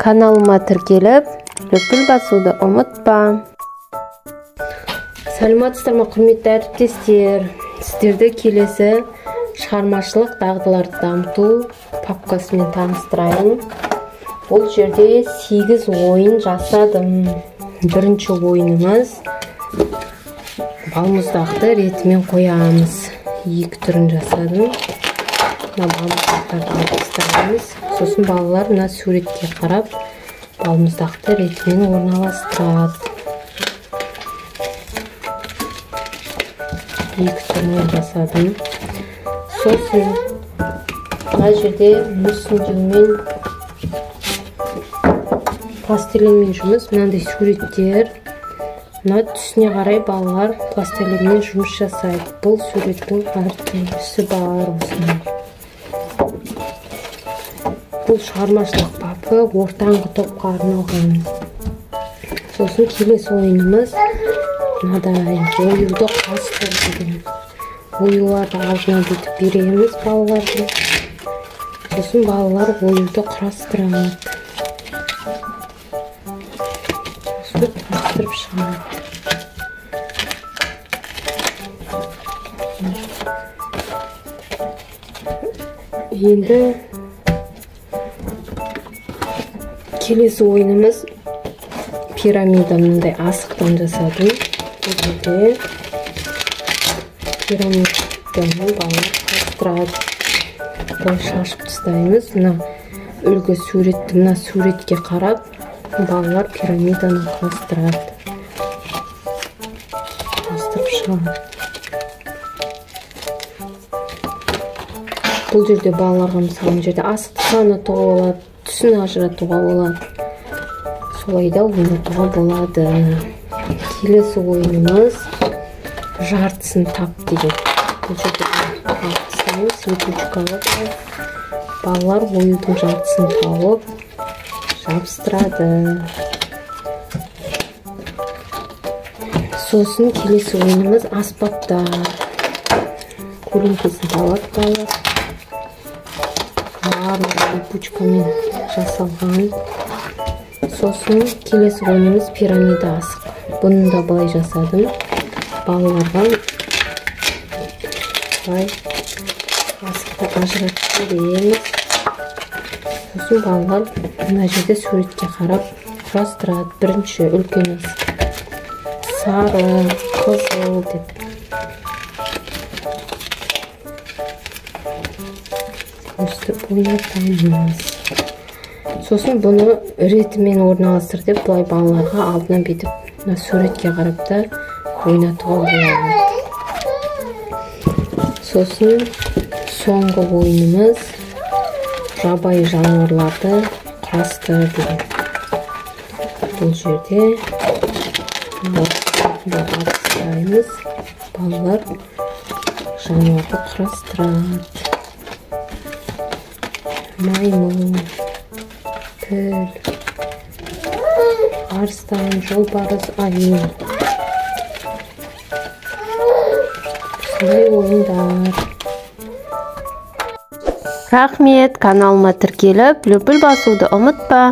Каналыма тіркеліп, лүпіл басуды ұмытпа. Сәлеметсіздер ме, құрметті әріптестер? Сіздерді келесі шығармашылық дағдыларды дамыту папкасымен таныстырайын. Бұл жерде 8 ойын жасадым. Бірінші ойынымыз балмұздақты ретімен қоямыз. 2 түрін жасадым. Мына балмұздақтарды алып тастаймыз. Сосын балалар мына суретке қарап балмұздақты ретімен орналастырады. 2 түрін жасадым. Сосын мына жерде мүсіндеумен, пластилинмен жұмыс, мынандай суреттер. Мына түсіне қарай балалар пластилинмен жұмыс жасайды. Бұл суреттің әртүрлісі бар осындай. Бұл шығармашылық папы ортаңғы топқа арналған. Сосын келесі ойынымыз мынадай оюды құрастыр деген. Оюларды алдына бүйтіп береміз балаларға. Сосын балалар оюды құрастырады. Сосын құрастырып шығады. Енді келесі ойынымыз пирамида. Мындай асықтан жасадым. Бұл жерде пирамиданы балалар құрастырады. Былай шашып тастаймыз. Мына үлгі суретті, мына суретке қарап балалар пирамиданы құрастырады. Құрастырып шығады. Бұл жерде балаларға мысалы мына жерде асықты санатуға болады, түсін ажыратуға болады. Солай да ойнатуға болады. Келесі ойынымыз жартысын тап деген. Бұл жерде алып липучкалы балалар оюдың жартысын тауып жабыстырады. Сосын келесі ойынымыз аспаптар. Көлеңкесін табады балалар. Барлығы липучкамен жасалған. Сосын келесі ойынымыз пирамида асық. Бұны да былай жасадым. Балаларға былай асықты ажыратып береміз. Сосын балалар мына жерде суретке қарап құрастырады. Бірінші үлкен асық сары, қызыл деп. Өстіп ойнатамыз. Сосын бұны ретімен орналастыр деп былай балаларға алдынан бүйтіп мына суретке қарап та ойнатуға болады. Сосын соңғы ойынымыз жабайы жануарларды құрастыр деген. Бұл жерде алып тастаймыз. Балалар жануарды құрастырады. Маймыл, піл, арыстан, жолбарыс, аю. Осындай ойындар. Рахмет, каналыма тіркеліп, лүпіл басуды ұмытпа.